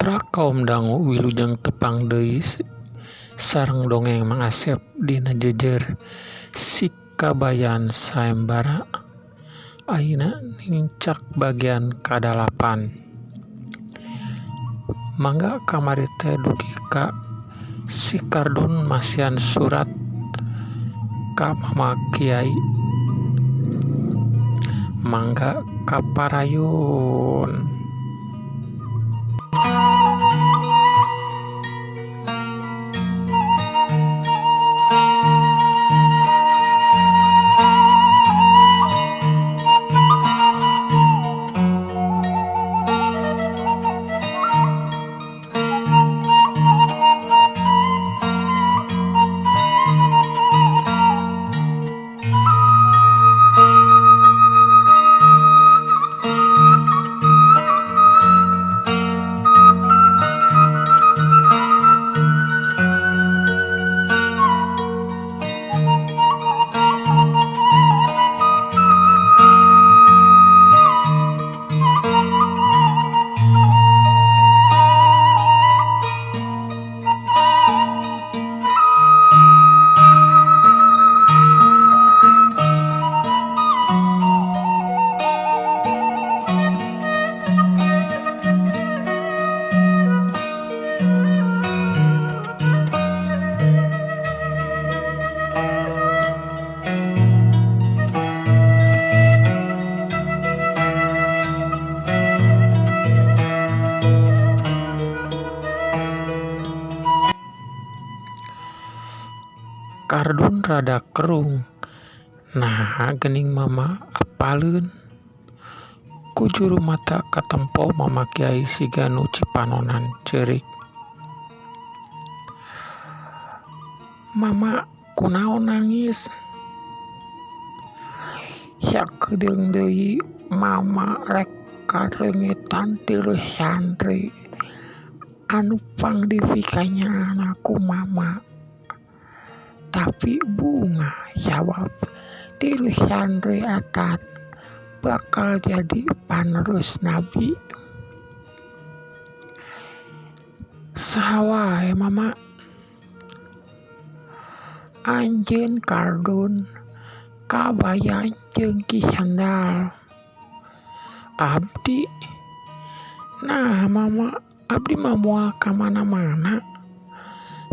Mitra kaum dangu wilujeng tepang deui sareng dongeng Mang Asep dina jejer Sikabayan Saembara. Ayeuna nincak bagian kadalapan. Mangga kamari teh dugi ka si Kardun masihan surat ka Mama Kiai. Mangga kaparayun. Kardun rada kerung, naha geuning mama apaleun. Ku juru mata katempo Mama Kiai siga nu cipanonan ceurik. Mama kunaon nangis? Sakedeung deui mama rek kaleungitan tilu santri anu pang dipikanyaahna ku mama. Tapi bungah sabab tilu santri eta bakal jadi panerus nabi. Saha wae mama? Anjeun Kardun, Kabayan jeung Ki Sandal. Abdi? Nah mama, abdi mah moal ka mana-mana.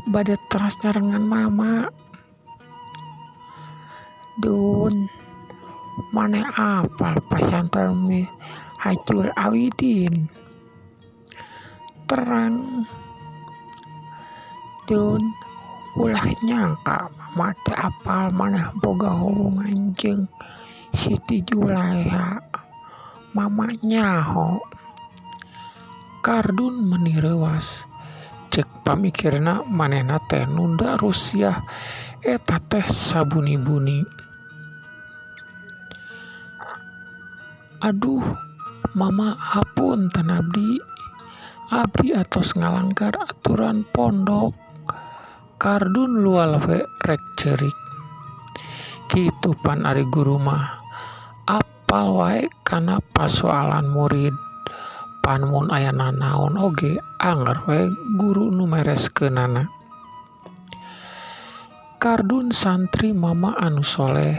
Bade teras nyarengan mama. Dun, maneh apal pasantren Minhajul Abidin? Terang. Dun, ulah nyangka mama teu apal maneh boga hubungan jeung Siti Julaiha. Mama nyaho. Kardun meuni reuwas. Ceuk pamikirna manehna teh nunda Rusiah eta teh sabuni-buni. Aduh, mama hapunten abdi. Abdi atos ngalanggar aturan pondok. Kardun lual we rek ceurik. Kitu pan ari guru mah apal wae kana pasoalan murid. Pan mun aya nanaon oge angger we guru nu mereskeunana. Kardun santri mama anu soleh.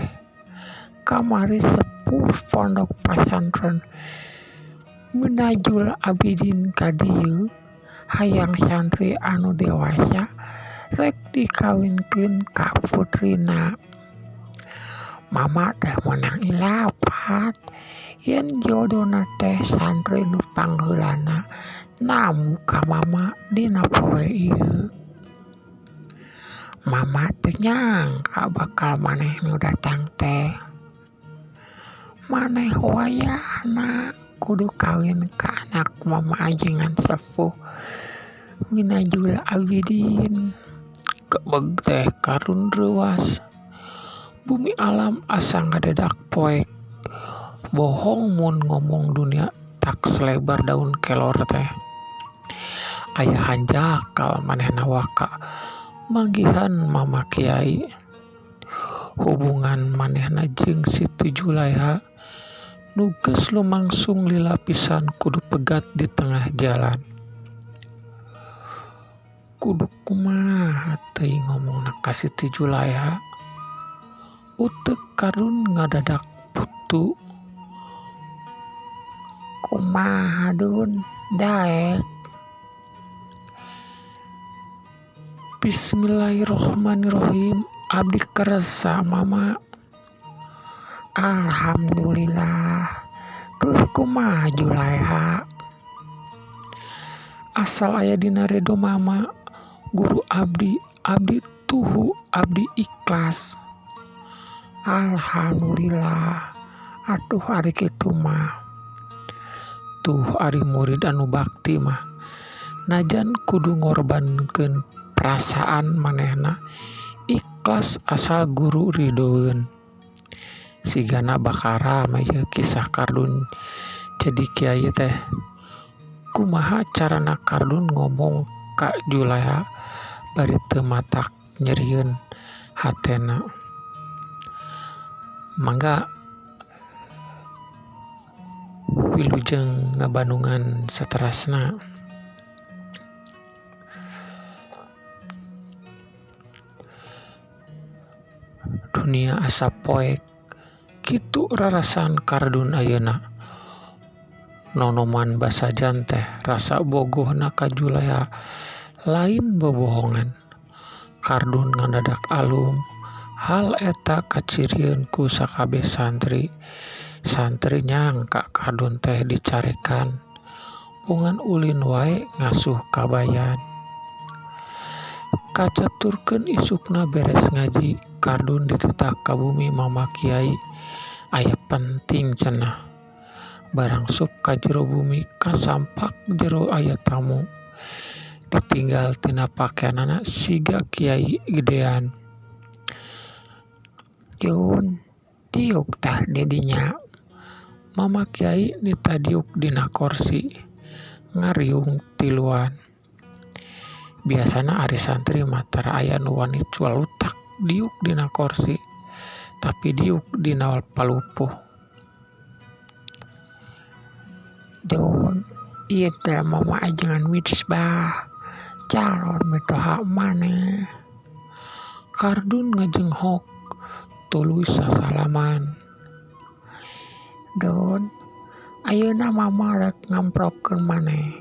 Kamari sepuh pondok pasantren Minhajul Abidin ka dieu hayang santri anu dewasa rek dikawinkeun ka putrina. Mama teh meunang ilapat yen jodona teh santri nu pangheulana namu ka mama dina poe ieu. Mama teu nyangka bakal maneh nu datang teh. Maneh wayahna kudu kawin ka anak mama ajengan sepuh Minhajul Abidin. Kebeg teh Kardun reuwas. Bumi alam asa ngadedak poek. Bohong mun ngomong dunia tak selebar daun kelor teh. Aya hanjakal manehna waka manggihan Mama Kiai. Hubungan manehna jeung Siti Julaiha nu geus lumangsung lila pisan kudu pegat di tengah jalan. Kudu kumaha teuing ngomongna ka Siti Julaiha. Uteuk Kardun ngadadak buntu. Kumaha Dun, daek? Bismillahirrohmanirrohim, abdi kersa, Mama. Alhamdulillah. Terus kumaha Julaiha? Asal aya dina redo Mama, guru abdi, abdi tuhu, abdi ikhlas. Alhamdulillah. Atuh ari kitu mah. Tuh ari murid anu bakti mah. Najan kudu ngorbankeun perasaan manehna, ikhlas asal guru ridoeun. Sigana bakal rame ieu kisah Kardun jadi kiai teh. Kumaha carana Kardun ngomong ka Julaiha bari teu matak nyerieun hatena. Mangga wilujeng ngabandungan saterasna. Dunia asa poek kitu rarasaan Kardun ayeuna. Nonoman basajan teh rasa bogohna ka Julaiha lain bobohongan. Kardun ngadadak alum, hal eta kacirieun ku sakabeh santri. Santri nyangka Kardun teh dicarekan, bongan ulin wae ngasuh kabayan. Kacaturkeun isukna beres ngaji, Kardun dititah ka bumi Mama Kiai, aya penting cenah. Barang sup ka jero bumi kasampak jero aya tamu. Ditinggal tina pakeanana siga kiai gedean. Jun, diuk tah di dinya. Mama Kiai nita diuk dina korsi, ngariung tiluan. Biasana ari santri mah tara aya nu wani cualutak diuk dina korsi, tapi diuk dina palupuh. Dun, ieu teh Mama ajengan Misbah, calon mitoha maneh. Kardun ngajenghok, tuluy sasalaman. Dun, ayeuna Mama rek ngamprokeun maneh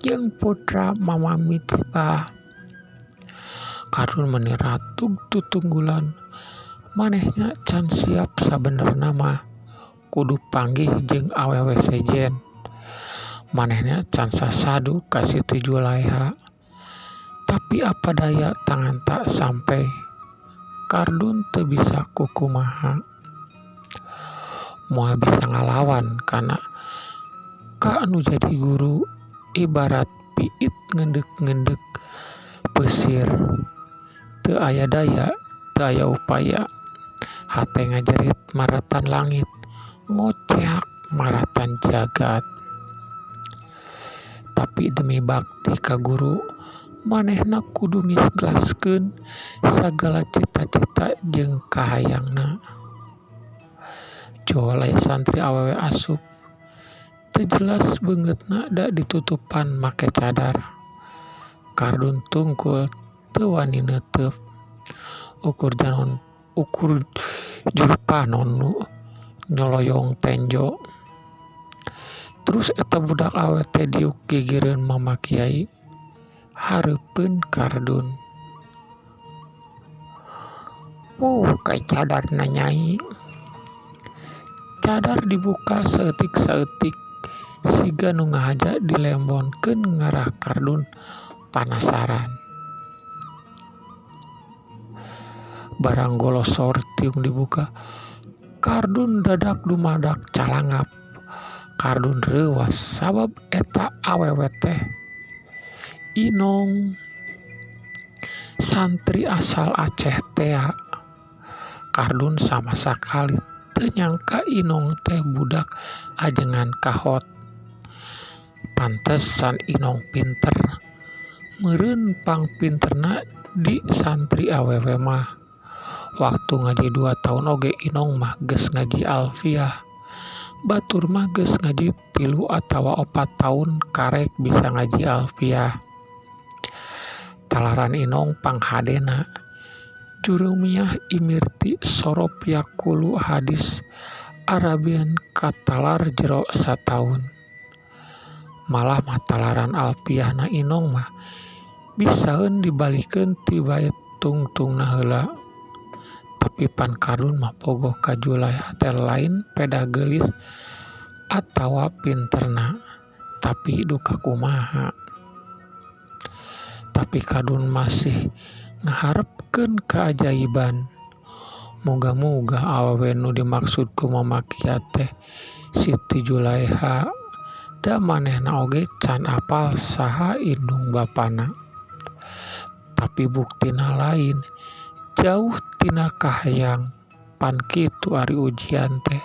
jeung putra Mama Misbah. Kardun meni ratug tutunggulan, manehna can siap sabenerna mah, kudu panggih jeung awewe sejen. Manehna can sasadu ka Siti Julaiha. Tapi apa daya tangan tak sampai. Kardun teu bisa kukumaha. Moal bisa ngalawan kana ka anu jadi guru ibarat piit ngendek-ngendek pesir. Teu aya daya, teu aya upaya. Hate ngajerit maratan langit, ngoceak maratan jagat. Tapi demi bakti ka guru, manehna kudu ngikhlaskeun sagala cita-cita jeung kahayangna. Jol aya santri awewe asup, teu jelas beungeutna da ditutupan make cadar. Kardun tungkul teu wani neuteup. Ukur janon, ukur juru panon nu nyoloyong tenjo. Terus eta budak awewe teh diuk gigireun Mama Kiai, hareupeun Kardun. Buka cadarna nyai. Cadar dibuka saeutik-saeutik, siga nu ngahaja dilembonkeun ngarah Kardun panasaran. Barang golosor tiung dibuka, Kardun dadak dumadak calangap. Kardun reuwas sabab eta awewe teh Inong, santri asal Aceh tea. Kardun sama sakali teu nyangka Inong teh budak ajengan kahot. Pantesan Inong pinter, meureun pangpinterna di santri awewe mah. Waktu ngaji 2 tahun oge Inong mah geus ngaji alfiah. Batur mah geus ngaji 3 atawa 4 tahun karek bisa ngaji alfiah. Talaran Inong panghadena. Jurumiyah Imirti Sorof Yaqulu Hadis Arabian katalar jero sataun. Malah mah talaran Alfiyahna Inong mah bisaeun dibalikeun ti bait tungtungna heula. Tapi pan Kardun mah bogoh ka Julaiha teh lain pedah geulis atawa pinterna, tapi duka kumaha. Tapi Kardun masih ngaharepkeun keajaiban. Muga-muga awewe nu dimaksud ku Mama Kia teh Siti Julaiha, da manehna oge can apal saha indung bapana. Tapi buktina lain, jauh tina kahayang, pan kitu ari ujian teh.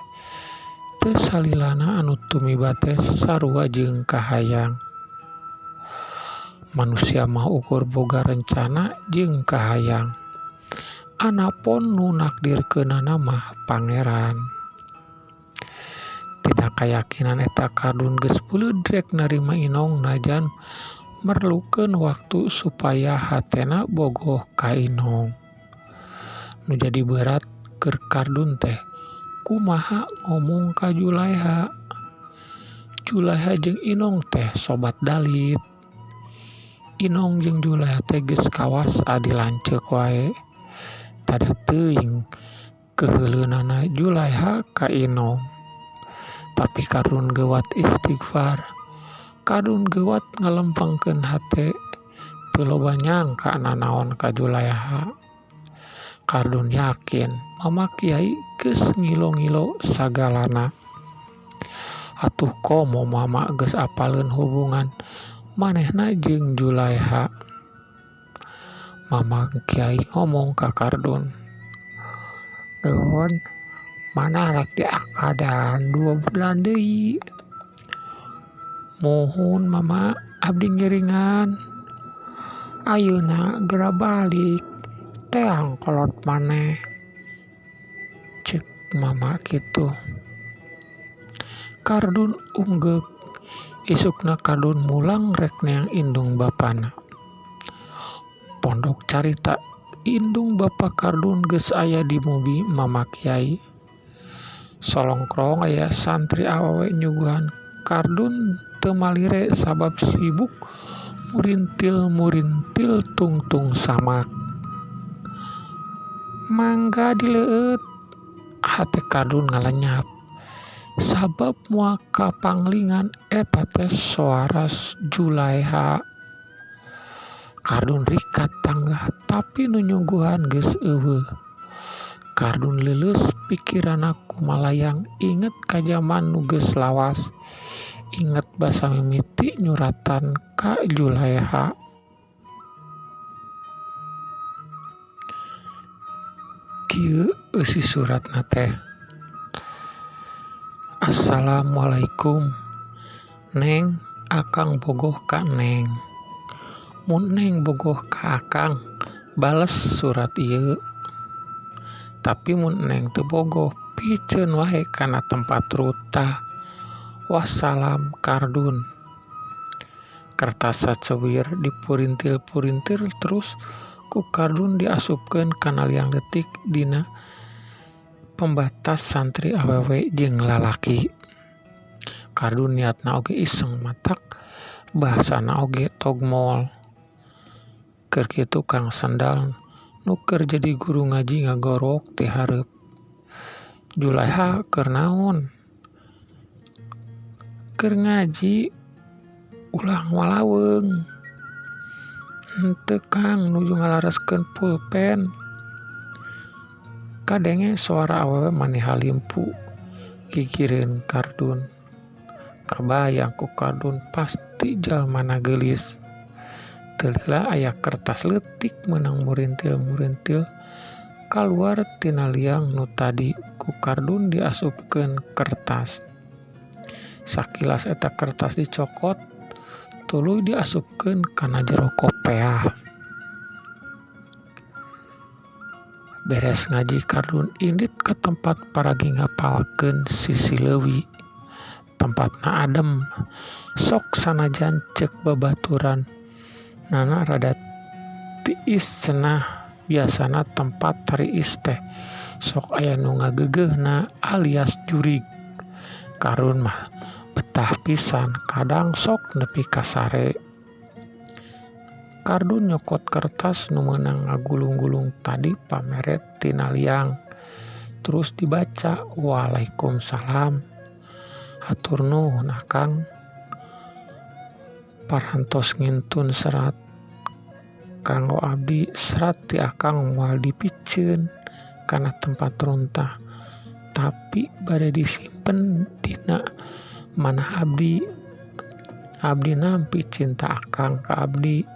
Teu salilana anu tumiba teh sarua jeung kahayang. Manusia mah ukur boga rencana jeung kahayang. Anapon nu nakdirkeunana mah Pangeran. Tina kayakinan eta Kardun geus beuleud rek narima Inong najan merlukeun waktu supaya hatena bogoh ka Inong. Nu jadi berat keur Kardun teh kumaha ngomong ka Julaiha. Julaiha jeung Inong teh sobat dalit. Inong jeung Julaiha teh geus kawas adi lanceuk wae. Tada teuing keheuleunnana Julaiha ka Inong. Tapi Kardun geuwat istighfar. Kardun geuwat ngalempengkeun hate. Teu loba nyangka nanaon ka Julaiha. Kardun yakin Mama Kiai geus ngilo-ngilo sagalana. Atuh komo Mama geus apaleun hubungan manehna jeung Julaiha. Mama Kiai ngomong ka Kardun. Dun, mana rek diakadan 2 bulan deui. Muhun Mama, abdi ngiringan. Ayeuna geura balik, teang kolot maneh. Cek Mama kitu. Kardun unggeuk. Isukna Kardun mulang rek neang indung bapana. Pondok carita indung bapa Kardun geus aya di mubi Mama Kiai. Solongkrong aya santri awewe nyuguhan Kardun teu malire sabab sibuk murintil-murintil tungtung samak. Mangga dileueut, hate Kardun ngalenyap. Sabab moal kapanglingan eta teh soara Julaiha. Kardun rikat tanggah tapi nu nyuguhan geus eueuh. Kardun leuleus pikiranna kumalayang inget ka jaman nu geus lawas. Inget basa mimiti nyuratan ka Julaiha. Kieu eusi suratna teh. Assalamualaikum Neng, akang bogoh ka Neng. Mun Neng bogoh ka akang, bales surat ieu. Tapi mun Neng teu bogoh, piceun wae kana tempat ruta. Wassalam Kardun. Kertas sacewir dipurintil-purintil terus ku Kardun diasupkeun kana liang leutik dina pembatas santri awewe jeung lalaki. Kardun niatna oge iseng matak bahasana oge togmol. Keur kitu Kang Sendal nu keur jadi guru ngaji ngagorok ti hareup. Julaiha keur naon? Keur ngaji ulah ngalaweung. Henteu Kang nuju ngalareskeun pulpen. Kadenge suara awewe mani halimpu gigireun Kardun. Kabayang ku Kardun pasti jalmana geulis. Teu lila aya kertas leutik meunang murintil-murintil kaluar tina liang nu tadi ku Kardun diasupkeun kertas. Sakilas eta kertas dicokot tuluy diasupkeun kana jero kopeah. Beres ngaji Kardun indit ka tempat paragi ngapalkeun sisi leuwi. Tempatna adem, sok sanajan ceuk babaturan nana rada Tiis cenah, biasana tempat riis teh sok aya nu ngageugeuhna alias jurig. Kardun mah betah pisan kadang sok nepi ka sare. Kardun nyokot kertas nu meunang ngagulung-gulung tadi pamere tina liang. Terus dibaca, "Waalaikumsalam. Hatur nuhun Akang parantos ngintun serat kanggo abdi. Serat ti Akang moal dipiceun kana tempat runtah, tapi bade disimpen dina manah abdi. Abdi nampi cinta Akang ka abdi.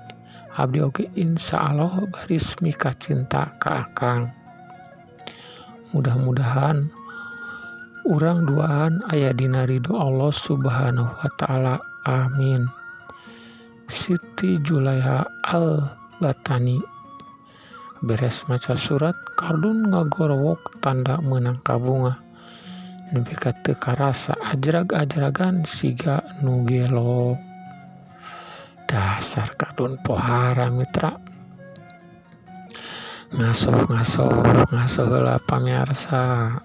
Abdi oge insyaallah baris mikacinta ka Akang. Mudah-mudahan urang duaan aya dina ridho Allah Subhanahu wa taala. Amin. Siti Julaiha Al-Batani." Beres maca surat, Kardun ngagorowok tanda meunang kabungah. Nepi ka teu karasa ajrag-ajragan siga nu gelo. Dasar Kardun pohara, mitra. Ngasoh ngasoh ngasoh heula, pamiarsa.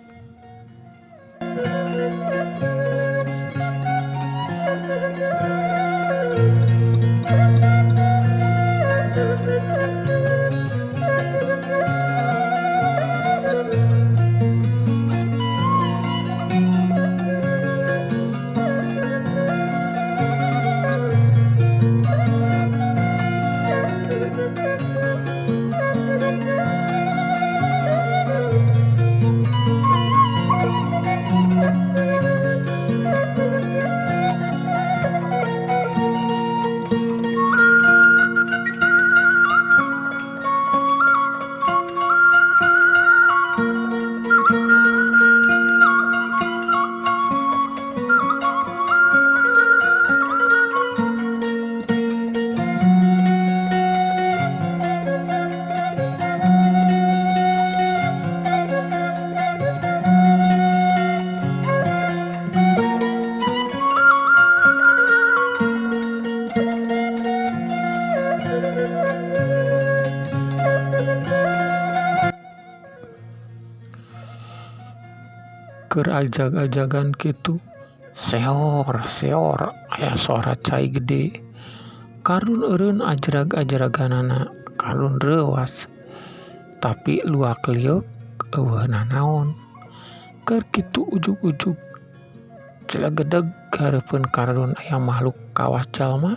Keur ajag-ajagan kitu, seor seor, aya sora cai gede. Kardun eureun ajrag-ajraganana. Kardun reuwas, tapi luak lieuk euweuh nanaon. Keur kitu ujug-ujug celegedeg hareupeun Kardun aya makhluk kawas jalma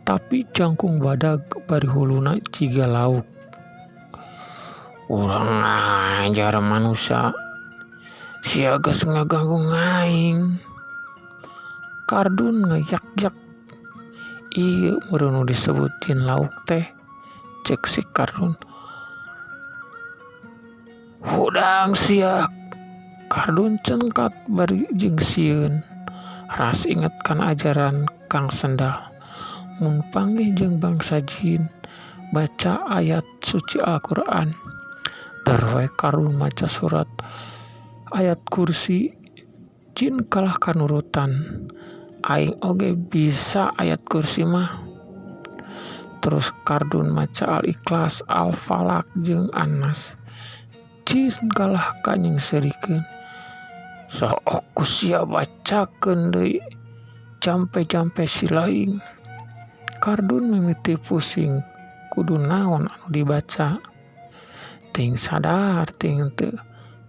tapi jangkung badag bari huluna jiga lauk. "Urang ajar manusa, sia geus ngaganggu aing!" Kardun ngayak-yak. "Ieu meureun nu disebut jin lauk teh," cek si Kardun. "Hudang sia!" Kardun cengkat bari jeung sieun. Ras inget kana ajaran Kang Sendal, mun panggih jeung bangsa jin baca ayat suci Al-Qur'an. Der we Kardun maca surat ayat kursi, jin kalah kanurutan. "Aing oge bisa ayat kursi mah." Terus Kardun maca Al-Ikhlas, Al-Falaq jeung An-Nas. Jin kalah kanyeungseurikeun. "Sok ku sia bacakeun deui, jampe-jampe silaing." Kardun mimiti pusing, kudu naon anu dibaca. Teuing sadar teuing henteu,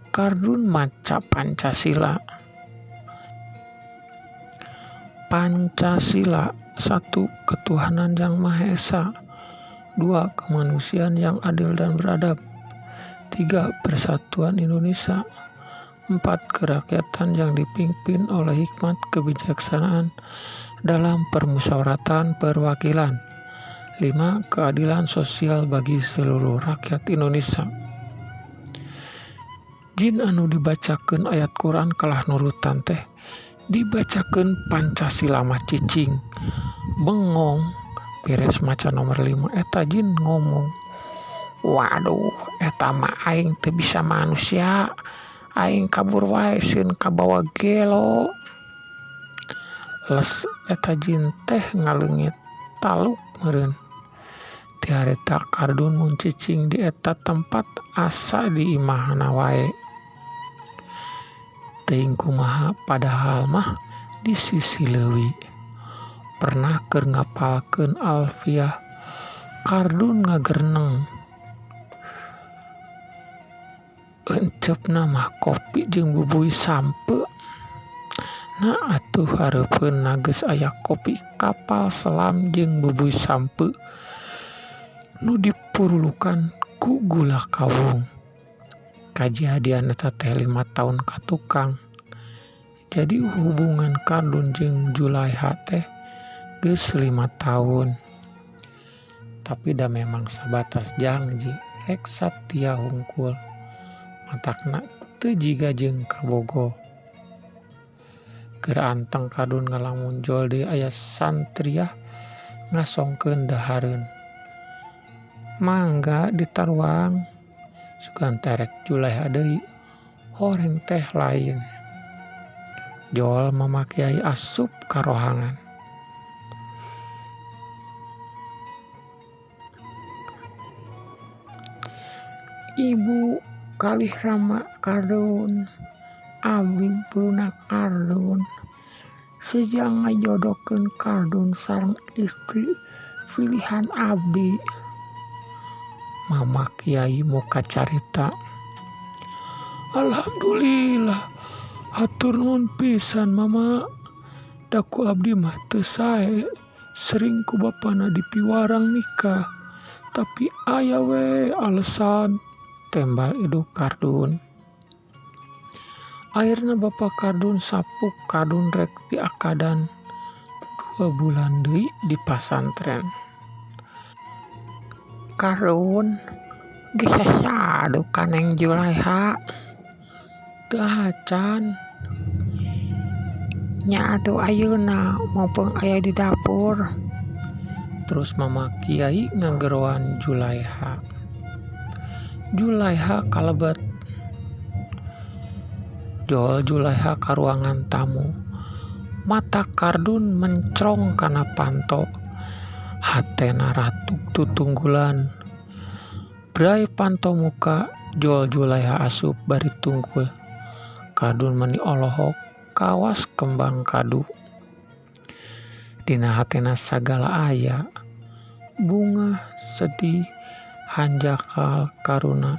Kardun maca Pancasila. Pancasila: 1. Ketuhanan Yang Maha Esa. 2. Kemanusiaan yang adil dan beradab. 3. Persatuan Indonesia. 4. Kerakyatan yang dipimpin oleh hikmat kebijaksanaan dalam permusyawaratan perwakilan. 5. Keadilan sosial bagi seluruh rakyat Indonesia. Jin anu dibacakeun ayat Quran kalah nurutan teh, dibacakeun Pancasila mah cicing bengong. Beres maca nomor 5, eta jin ngomong, "Waduh, eta mah aing teu bisa manusia, aing kabur wae sieun kabawa gelo." Les eta jin teh ngaleungit taluk meureun. Ti harita Kardun mun cicing di eta tempat asa di imahna wae. Teuing kumaha padahal mah di sisi leuwi. Pernah keur ngapalkeun Alfiah, Kardun ngagereneng. Encepna mah kopi jeung bubuy sampeu. Nah atuh hareupeunna geus aya kopi kapal selam jeung bubuy sampeu nu dipurulukan ku gula kawung. Kajadian eta teh 5 taun ka tukang. Jadi hubungan Kardun jeung Julaiha teh geus 5 tahun. Tapi da memang sabatas jangji rek satia hungkul. Matakna teu jiga jeung kabogoh. Keur anteng Kardun ngalamun jol deui aya santriah ngasongkeun dahareun. Mangga ditaruang. Sugan teh rek Julaiha deui, horeng teh lain. Jol Mama Kiai asup ka rohangan. Ibu kalih Rama Kardun, abdi Bruna Kardun, sejang ngajodohkeun Kardun sareng istri pilihan abdi. Mama Kiai muka carita. Alhamdulillah, hatur nuhun pisan Mama. Da ku abdi mah teu sae, sering ku bapana dipiwarang nikah. Tapi aya we alasan, tembal Idu Kardun. Akhirna Bapak Kardun sapuk Kardun rek diakadan 2 bulan deui di pasantren. Kardun geus sasadu ka Neng Julaiha. Teu acan. Nya atuh ayeuna mumpung aya di dapur. Terus Mama Kiai ngageroan Julaiha. Julaiha kalebet. Jol Julaiha ka ruangan tamu. Mata Kardun mencrong kana panto. Hatena ratuk tutunggulan. Brai panto muka jol Julaiha asup bari tunggul. Kardun meni olohok kawas kembang kadu. Dina hatena sagala aya. Bunga, sedih, hanjakal, karuna,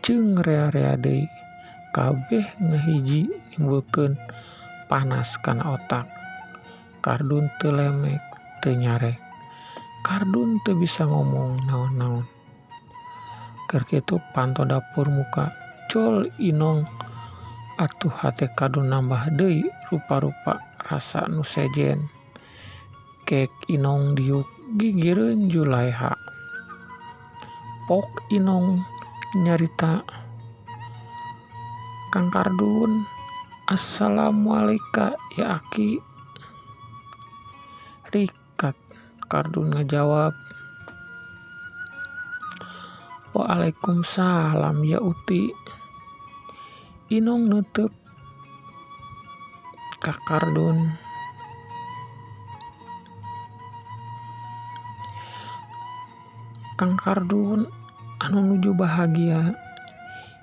jeung rea-rea deui. Kabeh ngahiji nimbulkeun panas kana otak. Kardun teu lemek, teu nyarek. Kardun teu bisa ngomong naon-naon. Keur kitu panto dapur muka jol Inong atuh hate Kardun nambah deui rupa-rupa rasa nu sejen. Kek Inong diuk gigireun Julaiha. Pok Inong nyarita, Kang Kardun, assalamualaikum ya aki. Rikat Kardun ngajawab, waalaikumsalam ya uti. Inong nutup ka Kardun. Kang Kardun anu nuju bahagia.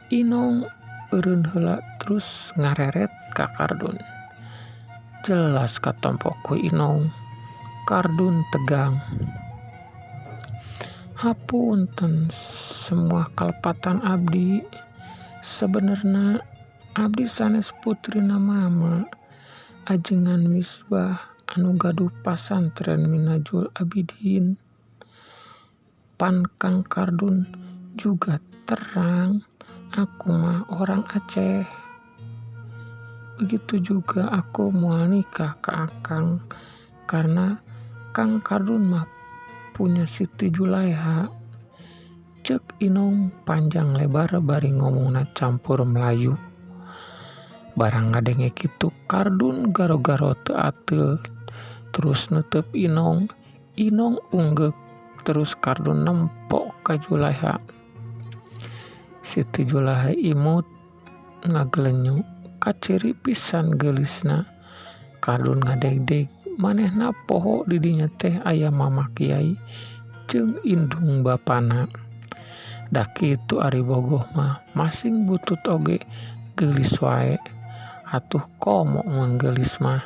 Inong eureun heula terus ngareret ka Kardun. Jelas katompo ku Inong. Kardun tegang. Hapunten semua kalepatan abdi. Sebenarna abdi sanes putrina mama ajengan Misbah anu gaduh pasantren Minajul Abidin. Pan Kang Kardun juga terang aku mah orang Aceh. Begitu juga aku mau nikah ke Akang karena Kang Kardun mah punya Siti Julaiha. Cek Inong panjang lebar bari ngomongna campur Melayu. Barang ngadenge kitu Kardun garo-garo teu ateul terus nutup Inong. Inong unggeuk terus Kardun nempok ka Julaiha. Siti Julaiha imut ngagelenyu kaciri pisan geulisna. Kardun ngadegdeg manehna poho di dinya teh aya Mama Kiai jeung indung bapana. Da kitu ari bogoh mah masing butut oge geulis wae. Atuh komo mun geulis mah.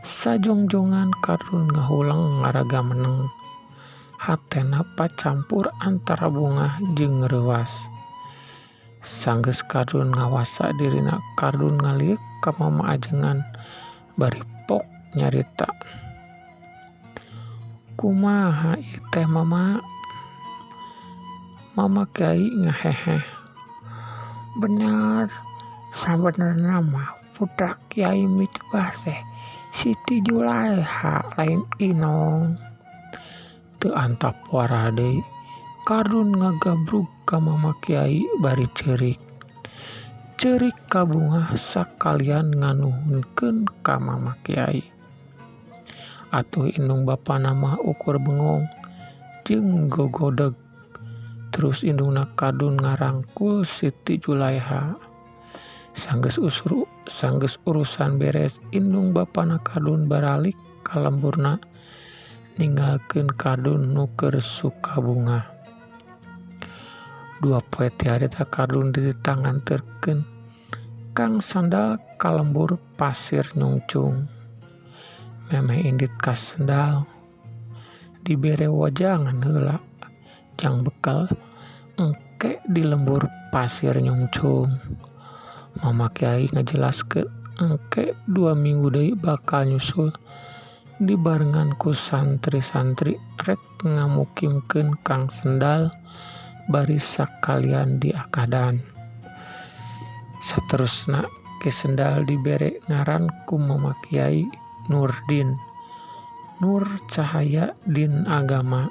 Sajongjongan Kardun ngahuleng ngaraga meneng. Hatena pacampur antara bungah jeung reuwas. Sanggeus Kardun ngawasa dirina Kardun ngalieuk ka mama ajengan bari pok nyarita. Kumaha ieu teh mama? Mama Kyai ngaheheh. Bener, sabenerna mah putra Kyai Misbah teh Siti Julaeha lain Inong. Teu antap warah deui, Kardun ngagabrug ka mama Kyai bari ceurik. Ceurik kabungah sakalian nganuhunkeun ka mama Kyai. Atuh indung bapana mah ukur bengong jeung gogodeg. Terus indungna Kardun ngarangkul Siti Julaeha. Sanggeus urusan beres, indung bapana Kardun baralik ka lemburna ninggalkeun Kardun nu keur sukabungah. Dua poe ti harita Kardun dititah nganterkeun Kang Sendal ka lembur Pasir Nyungcung. Memeh indit ka sendal dibere wejangan heula jang bekal engke di lembur Pasir Nyungcung. Mama Kyai ngajelaskeun engke 2 minggu deui bakal nyusul dibarengan ku santri-santri rek ngamukimkeun Kang Sendal bari sakalian diakadan. Saterusna Ki Sendal dibere ngaran ku Mama Kyai Nurdin, Nur Cahaya Din Agama.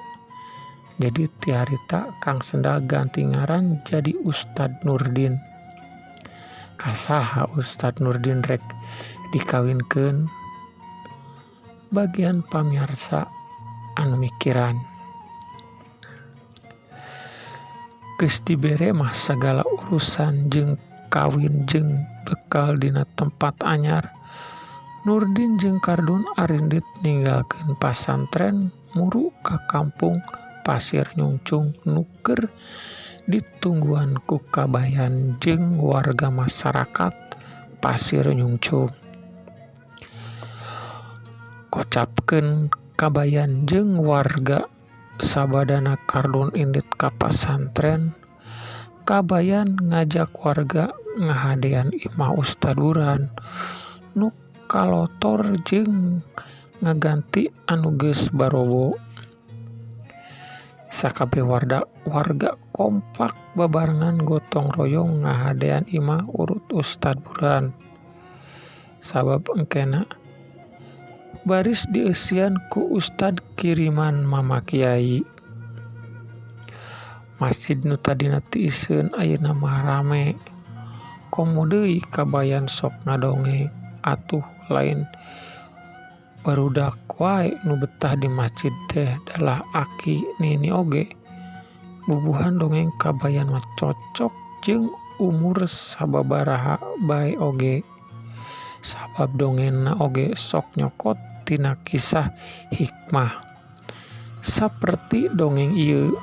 Jadi ti harita Kang Sendal ganti ngaran jadi Ustad Nurdin. Kasaha Ustad Nurdin rek dikawinkeun? Bagian pamirsa anu mikiran. Geus dibere mah sagala urusan jeung kawin jeung bekal dina tempat anyar. Nurdin jeung Kardun arindit ninggalkeun pasantren muru ka kampung Pasir Nyungcung nu keur ditungguan ku kabayan jeung warga masyarakat Pasir Nyungcung. Kocapkeun kabayan jeung warga sabadana Kardun indit ka pasantren, kabayan ngajak warga ngahadean imah Ustad Burhan nu kalotor jeung ngaganti anu geus barobo. Sakabeh warga kompak babarengan gotong royong ngahadean imah urut Ustad Burhan. Sabab engkena baris dieusian ku Ustad kiriman Mama Kyai. Masjid nu tadina tiiseun ayeuna mah rame. Komo deui kabayan sok ngadongeng. Atuh lain barudak wae nu betah di masjid teh dalah aki nini oge. Bubuhan dongeng kabayan mah cocok jeung umur sababaraha bae oge. Sabab dongengna oge sok nyokot tina kisah hikmah. Saperti dongeng ieu.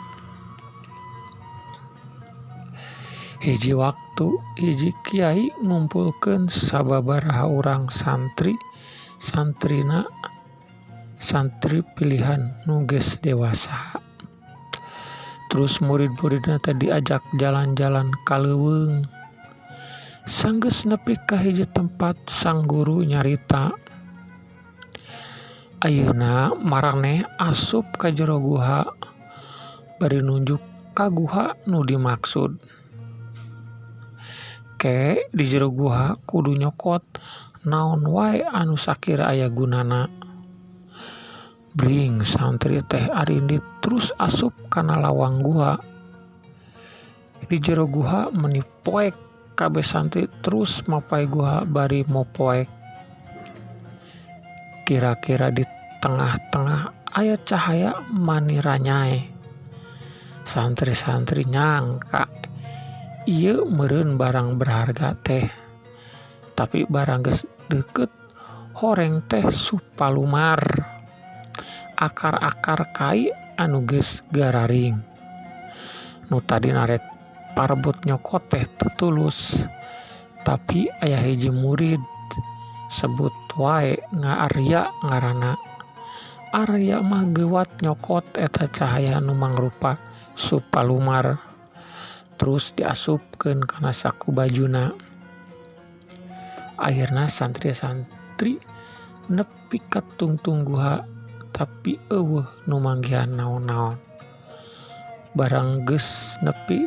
Hiji waktu hiji kiai ngumpulkeun sababaraha urang santri, santrina santri pilihan nu geus dewasa. Terus murid-muridna teh diajak jalan-jalan ka leuweung. Sanggeus nepi ka hiji tempat sang guru nyarita, "Ayeuna maraneh asup ka jero guha," bari nunjuk ka guha nu dimaksud. Ke di jero guha kudu nyokot naon wae anu sakira aya gunana. Bring santri teh arindit terus asup kana lawang guha. Di jero guha meni poek kabeh santri terus mapai guha bari mopoek. Kira-kira di tengah-tengah aya cahaya mani ranyae. Santri-santri nyangka ieu meureun barang berharga teh. Tapi barang geus deukeut horeng teh supalumar. Akar-akar kai anu geus gararing. Nu tadina rek parebut nyokot teh teu tulus, tapi aya hiji murid sebut wae Arya ngaranna. Arya mah geuwat nyokot eta cahaya nu mangrupa Supalumar, terus diasupkeun kana saku bajuna. Akhirna santri-santri nepi ka tungtung guha tapi euweuh nu manggihan naon-naon. Barang geus nepi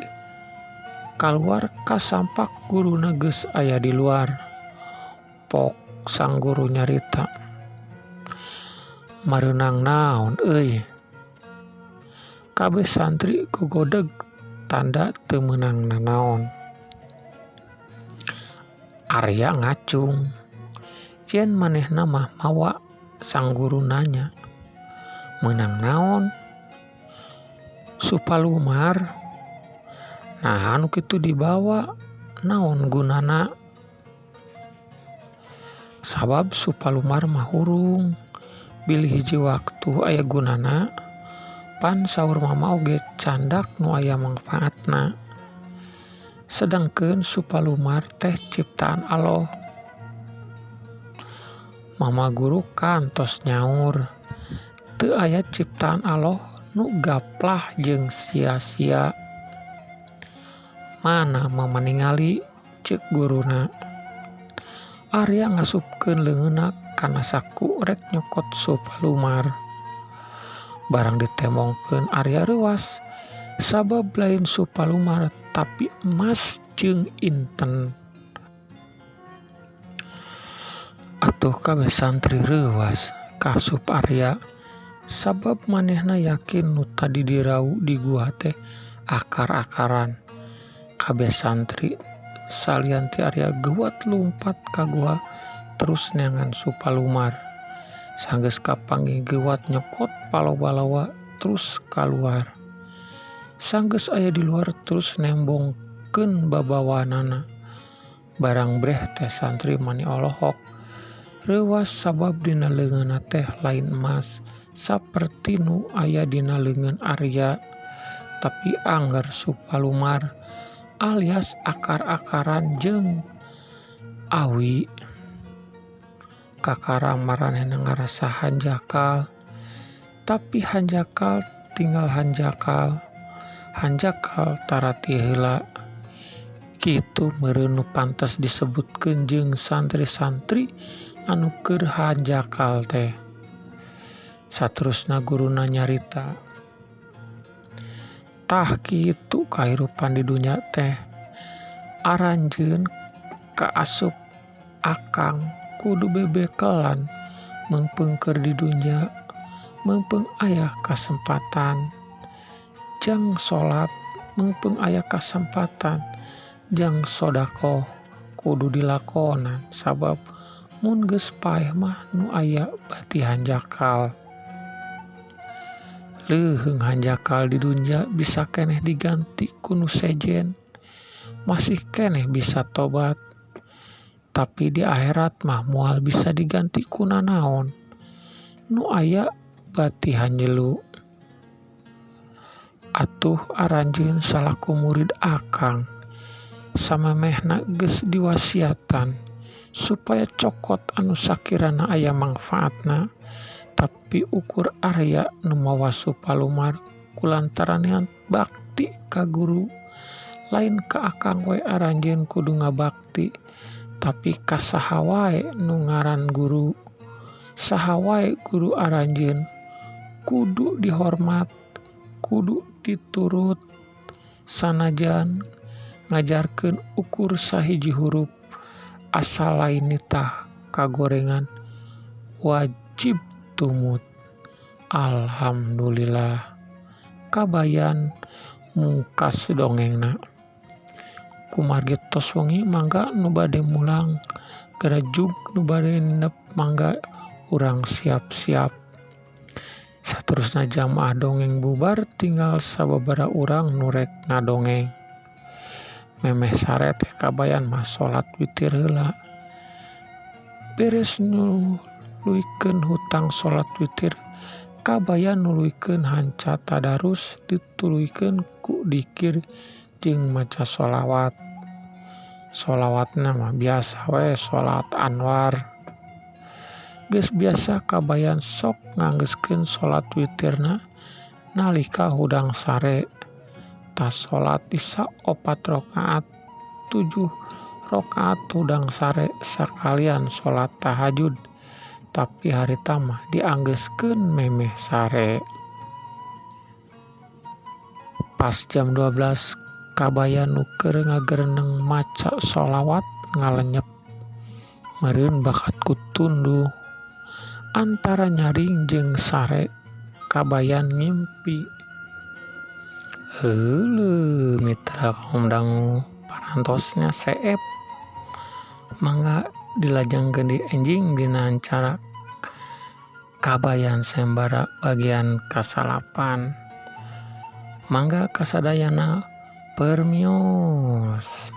kaluar kasampak guruna geus aya di luar. Pok sang guru nyarita, "Mareunang naon euy?" Kabeh santri gogodeg tanda teu meunang nanaon. Arya ngacung, "Yen manehna mah mawa." Sang guru nanya, "Meunang naon?" "Supalumar." "Naha nu kitu dibawa, naon gunana?" "Sabab Supalumar mah hurung, bilih hiji waktu aya gunana. Pan saur mama oge candak nu aya mangpaatna. Sedengkeun Supalumar teh ciptaan Alloh." Mama guru kantos nyaur, "Teu aya ciptaan Alloh nu gaplah jeung sia-sia." "Mana mama ningali?" ceuk guruna. Arya ngasupkeun leungeunna kana saku rek nyokot Supalumar. Barang ditembongkeun Arya reuwas, sabab lain Supalumar tapi emas jeung inten. Atuh kabeh santri reuwas kaasup Arya, sabab manehna yakin nu tadi dirau di gua teh akar-akaran. Kabeh santri salian ti Arya geuwat lumpat ka gua terus neangan Supalumar. Sanggeus kapanggih geuwat nyokot paloba-loba terus kaluar. Sanggeus aya di luar terus nembongkeun babawanana. Barang breh teh santri mani olohok reuwas sabab dina leungeunna teh lain emas saperti nu aya dina leungeun Arya, tapi angger Supalumar alias akar-akaran jeung awi. Kakara maranehna ngarasa hanjakal, tapi hanjakal tinggal hanjakal, hanjakal tara ti heula. Kitu meureun nu pantes disebutkeun jeung santri-santri anu keur hanjakal teh. Saterusna guruna nyarita, "Tah kitu kahirupan di dunya teh. Aranjeun kaasup akang kudu bebekelan meungpeung keur di dunya, meungpeung aya kasempatan. Jang salat meungpeung aya kasempatan, jang sodaqoh kudu dilakonan sabab mun geus paeh mah nu aya bati hanjakal. Leuheung hanjakal di dunya bisa keneh diganti ku nu sejen, masih keneh bisa tobat. Tapi di akhirat mah moal bisa diganti ku nanaon. Nu aya bati hanjelu. Atuh aranjeun salaku murid akang samemehna geus diwasiatan supaya cokot anu sakirana aya mangfaatna, tapi ukur Arya nu mawa Supalumar kulantaran niat bakti ka guru. Lain ka akang we aranjeun kudu ngabakti, tapi ka saha wae nu ngaran guru. Saha wae guru aranjeun kudu dihormat, kudu diturut, sanajan ngajarkeun ukur sahiji hurup asal lain nitah kagorengan wajib tumut. Alhamdulillah kabayan mungkas dongengna. Kumargi tos wengi mangga nu bade mulang, garajug nu bade nginep mangga urang siap-siap." Saterusna jamaah dongeng bubar tinggal sababaraha urang nu rek ngadongeng. Memeh sare teh kabayan mah salat witir heula. Beres nuluykeun hutang salat witir Kabayan nuluykeun hanca tadarus dituluykeun ku dikir jeung maca sholawat. Sholawatna mah biasa we sholawat Anwar. Geus biasa Kabayan sok nganggeuskeun sholat witirna nalika hudang sare. Tas sholat Isya 4 rakaat 7 rakaat hudang sare sakalian sholat tahajud. Tapi harita mah dianggeuskeun memeh sare. Pas jam 12 Kabayan nu keur ngagereneng maca sholawat ngalenyep. Meureun bakat ku tunduh. Antara nyaring jeung sare Kabayan ngimpi. Heuleuh mitra kaum dangu parantosnya seep. Mangga dilajengkeun di enjing dina acara Kabayan Sayembara bagian kasalapan. Mangga kasadayana permios.